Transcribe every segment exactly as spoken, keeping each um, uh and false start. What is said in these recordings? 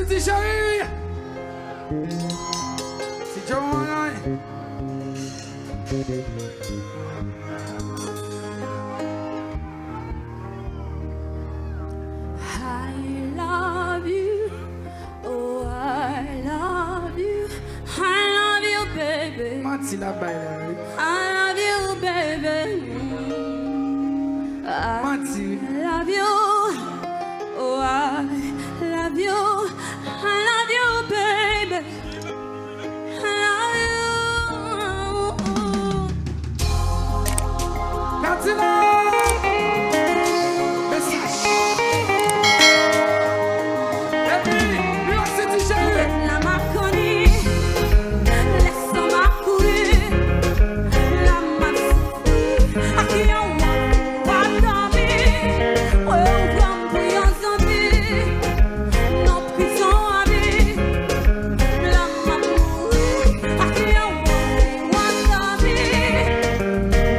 Ti cheri. Ti Joe Maray. I love you. Oh, I love you. I love you, baby. Manti l ap bay la, wi. I love you, baby. Mm. I Manti. Love you. Oh, I love you. I love you, baby. I love you. Katina! Mesaj. Epi, li osi ti cheri. Lè m ap grandi, lè san m ap kouri, lè m ap soufri, ak yon w ap dòmi, w ap pran m pou yon zonbi. Nan prizon a vi, la m ap mouri, ak yon w ap dòmi.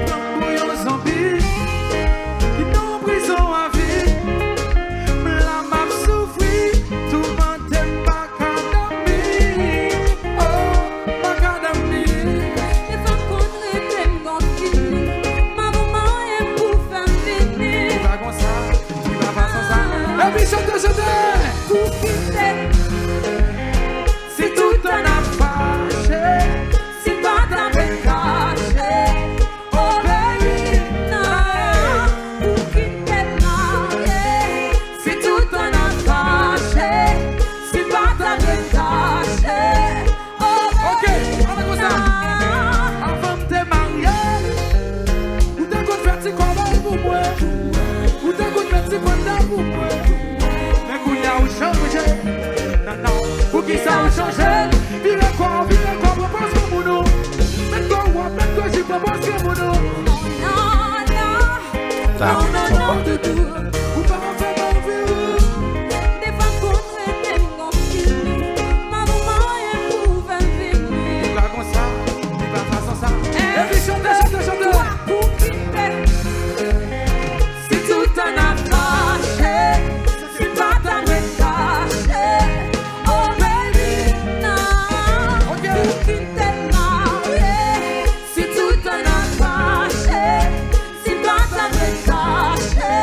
Pran m pou yon zonbi, ki nan prizon a vi, la m ap soufri, toumante m pa ka dòmi. Oh, pa ka dòmi. Devan kontre m gon fini, m ap manyen pou fè m vini. Li pa konsa, li pa fason sa. Epi chante, chante. Pou kite. Si toutan n ap fache, si pa ta vle kache. Oh baby, nan. Pou kite m marye. Si toutan n ap fache, si pa ta vle kache. Ok, ann konsa. Avan m te marye, ou te konn fè ti kòbèy pou mwen. Ou te konn fè ti panda pou mwen. Men kounye a ou chanje. Non, non. Poukisa ou chanje? Vire kò, vire kò, pran pòz granmoun ou. Met kò w ap, met kò jip, pran pòz granmoun ou. Non, non, non. Sa ap fè m anvi w. Ou pa ka fè m anvi w. Devan kontre m gon fini. M ap manyen pou fè m vini. Li pa konsa, li pa fason sa. Epi chante, chante, chante. Pou kite. Si toutan n ap fache, si pa ta vle kache. Oh baby, non. Ok. Pou kite m marye. Si toutan n ap fache, si pa ta vle kache.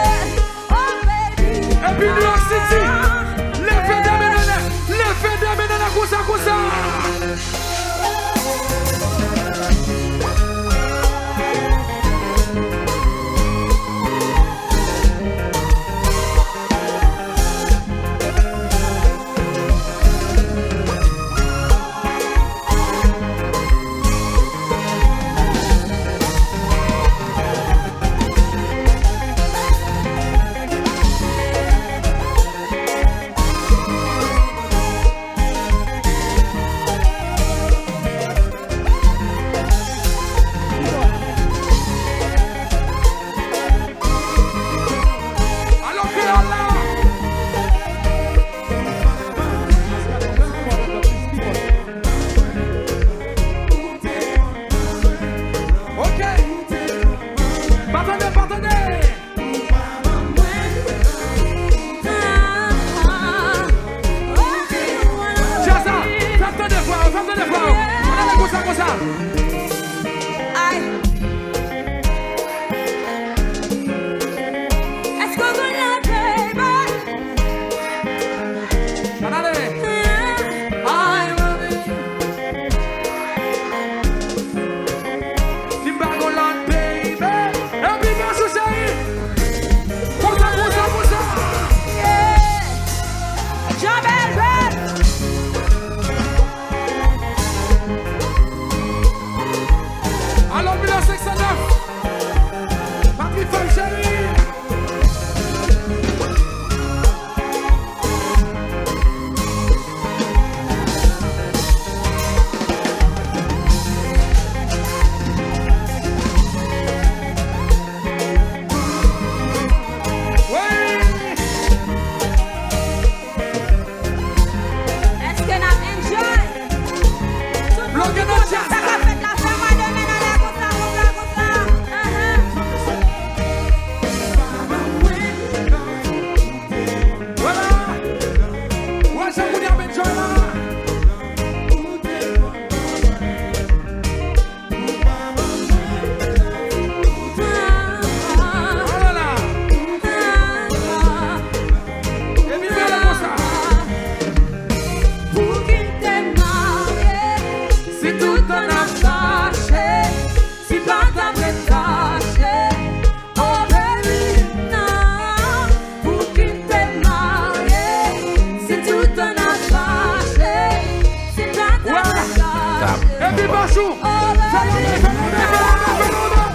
Fè lonmen, fè lonmen, fè lonmen, fè lonmen.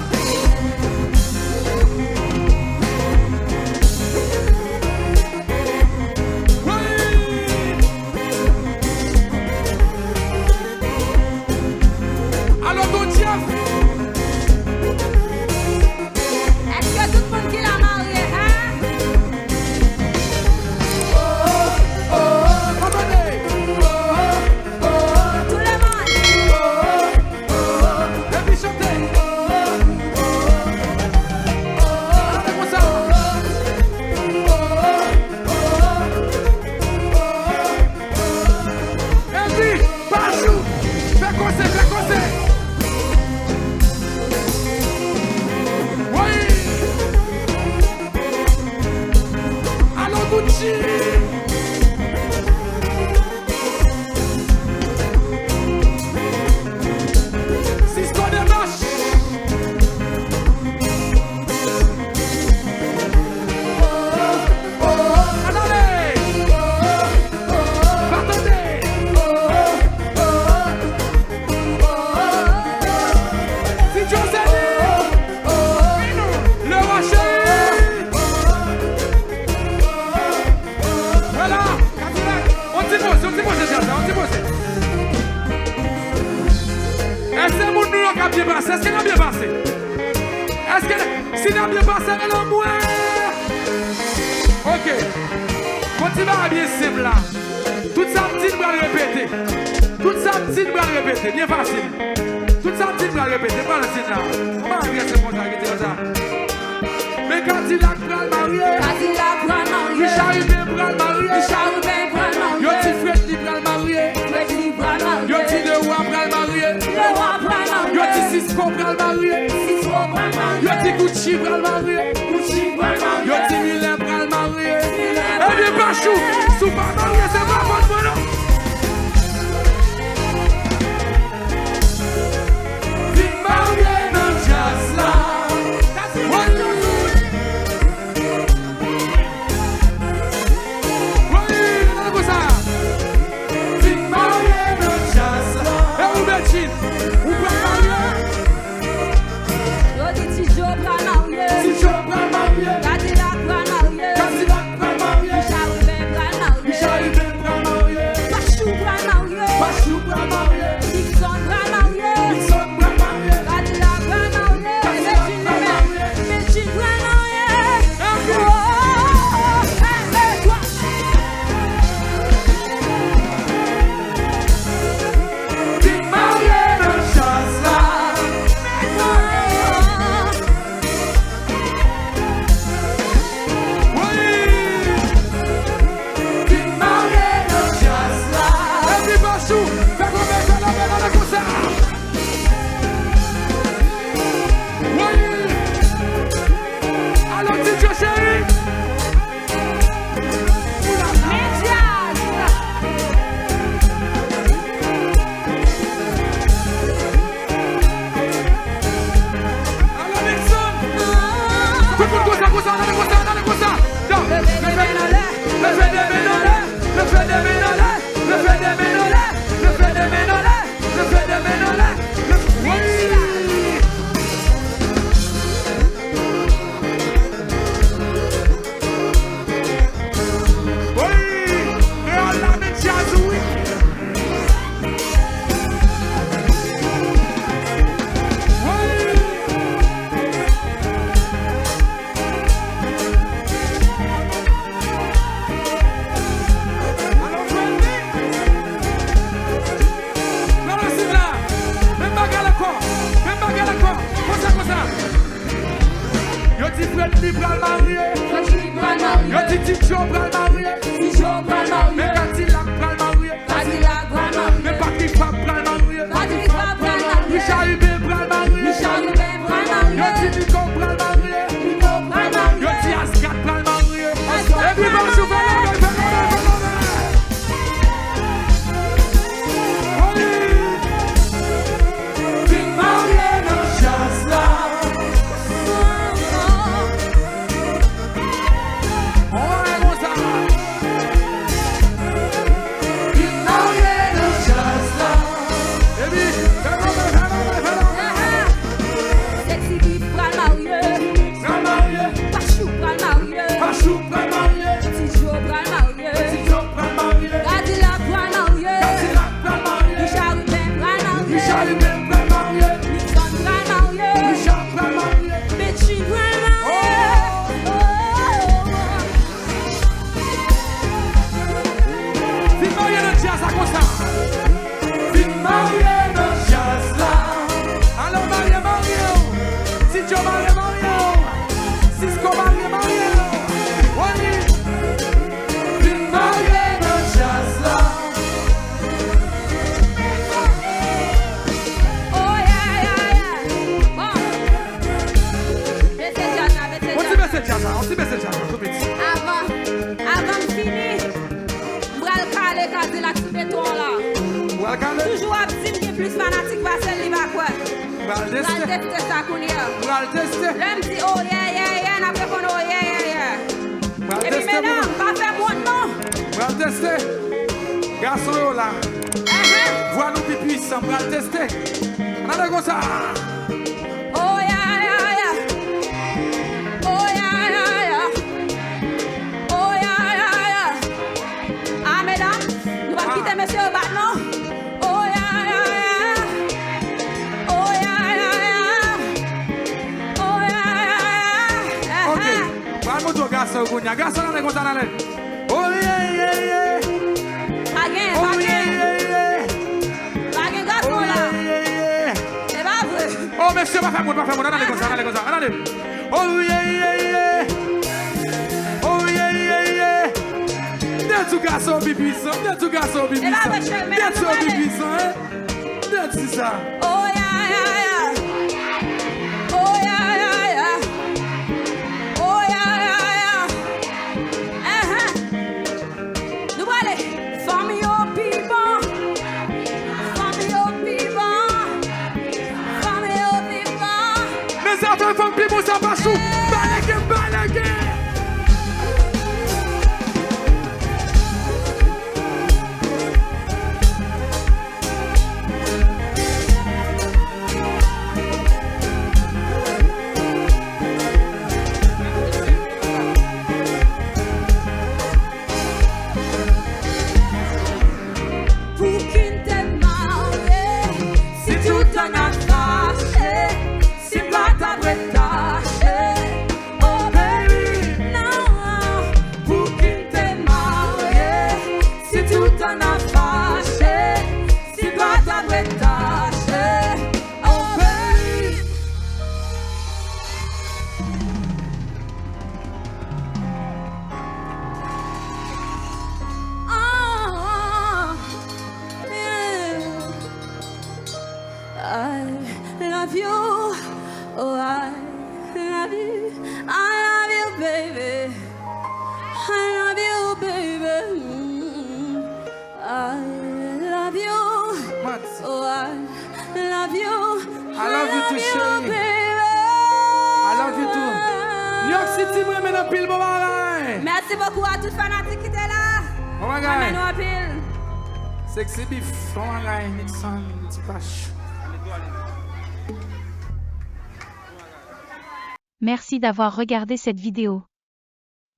Wi! Alò, Don Jeff! Èske tout moun ki la marye, en? Tout le monde. Epi chante. Chante konsa. Epi, Pachou, fè kòse, fè kòse. Wi. Alò, Gucci. Sisko Demach. Ann ale. Pa tande. Ti Josely. Lewa cheri. Vwala, Kadilak, yon ti poze, yon ti poze, djaz la, yon ti poze. Èske moun nou yo ka byen pase? Èske n ap byen pase? Èske, si n ap byen pase, rele mwen. Ok. Bon, ti bagay byen senp la. Tout sa m di, n pral repete. Tout sa m di, n pral repete. Byen fasil. Tout sa m di, n pral repete. Pral di la. Kòman l rete konsa, rete konsa? Men Kadilak pral marye. Kadilak pral marye. Richard Hubert pral marye. Richard Hubert pral marye. Yo di Fredly pral marye. Fredly pral marye. Yo di Lewa pral marye. Lewa pral marye. Yo di Sisko pral marye. Sisko pral marye. Yo di Gucci pral marye. Gucci pral marye. Yo di Milen pral marye. Milen pral marye. Ebyen, Pachou, si w pa marye, se pa fòt mwen, non. Vin marye nan djaz la. Wi. Wi, gade konsa. Vin marye nan djaz la. E ou, Bedjine, ou pral marye? Yo di Ti Djo pral marye. Ti Djo pral marye. Kadilak pral marye. Kadilak pral marye. Richard Hubert pral marye. Richard Hubert pral marye. Pachou pral marye. Pachou pral marye. Nixon pral marye. Nixon pral marye. Kadilak pral marye. Kadilak pral marye. Bedjine pral marye. Oh, oh, oh, oh, oh. Vin marye nan djaz la. Wi! Vin marye nan djaz la. Epi Pachou, fè konbyen fè lòbèy nan konsa. Wi! Alò, Ti Djo cheri. Men djaz. Alò, Nixon. Tout moun konsa, konsa, ann ale konsa, ann ale konsa. Yo, leve men anlè, leve de men anlè, leve de men anlè, leve de men anlè, leve de men anlè, leve de men anlè. Wi. Wi, kreyòl la men djaz wi. Wi. Alò, Fredly. Nan racine la. Menm bagay ankò. Menm bagay ankò. Konsa, konsa. Yo di Fredly pral marye. Fredly pral marye. Yo di Ti Djo pral marye. Ti Djo pral marye. Men Kadilak pral marye. Kadilak pral marye. Men Patrick Fab pral marye. Patrick Fab pral marye. Richard Hubert pral marye. Richard Hubert pral marye. Yo di Nico pral marye. Nico pral marye. Yo di Asgad pral marye. Asgad pral marye. Epi Pachou fè lòbèy, fè lòbèy, fè lòbèy. Wi. Vin marye nan djaz la. Wi, konsa. Toujou ap di m gen plis fanatik pase l, li pa kwè. M pral teste. M pral teste sa kounye a. M pral teste. Lè m di oh yeah, yeah, yeah, n ap reponn oh yeah, yeah, yeah. M pral teste pou nou. Epi medam, pa fè m wont non. M pral teste. Gason yo la. Vwa nou pi pwisan, m pral teste. Ann ale konsa. Oh yeah, yeah, yeah. Oh yeah, yeah, yeah. Oh yeah, yeah, yeah. Ah, medam, nou p ap kite mesye yo bat non. Oh yeah, yeah, yeah. Oh yeah, yeah, yeah. Oh yeah, yeah, yeah. Ok. Pral montre w gason yo kounye a. Gason, ann ale konsa, ann ale. Oh yeah, yeah, yeah. Pa gen, pa gen. Oh yeah, yeah, yeah. Pa gen gason la. Oh yeah, yeah, yeah. Se pa vre. Oh, mesye, pa fè moun, pa fè moun. Ann ale konsa, ann ale konsa, ann ale. Oh yeah, yeah, yeah. Oh yeah, yeah, yeah. Dèt sou gason pi pwisan, dèt sou gason pi pwisan. Dèt sou pi pwisan, hein. Dèt si sa. Oh yeah, yeah, yeah. Oh yeah, yeah, yeah. Oh yeah, yeah, yeah. Uh-huh. Nou prale. Fanm yo pi bon. Fanm yo pi bon. Fanm yo pi bon. Men zafè fanm pi bon sa pa sou. Balege, balege. Pouki n te marye, si toutan n ap fache, si m pa t ap ret tache? Oh baby, non. Pouki n te marye, si toutan n ap fache, si m pa t ap ret tache? Oh baby. Oh, yeah. I love you. Oh, I love you. I love you, baby. I love you, baby. Mm. I love you. Mats. Oh, I love you. I love you too, chérie. I love you too. New York City, mwen renmen anpil, bon bagay. Mèsi bokou a tout fanatik ki te la. Bon bagay. Mwen renmen nou anpil. Sexy Beef, bon bagay, Nixon, Ti Pach. Merci d'avoir regardé cette vidéo.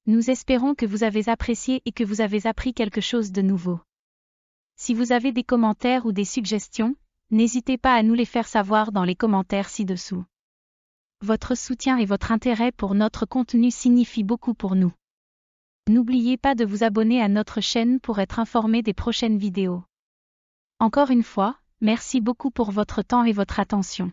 Nous espérons que vous avez apprécié et que vous avez appris quelque chose de nouveau. Si vous avez des commentaires ou des suggestions, n'hésitez pas à nous les faire savoir dans les commentaires ci-dessous. Votre soutien et votre intérêt pour notre contenu signifie beaucoup pour nous. N'oubliez pas de vous abonner à notre chaîne pour être informé des prochaines vidéos. Encore une fois, merci beaucoup pour votre temps et votre attention.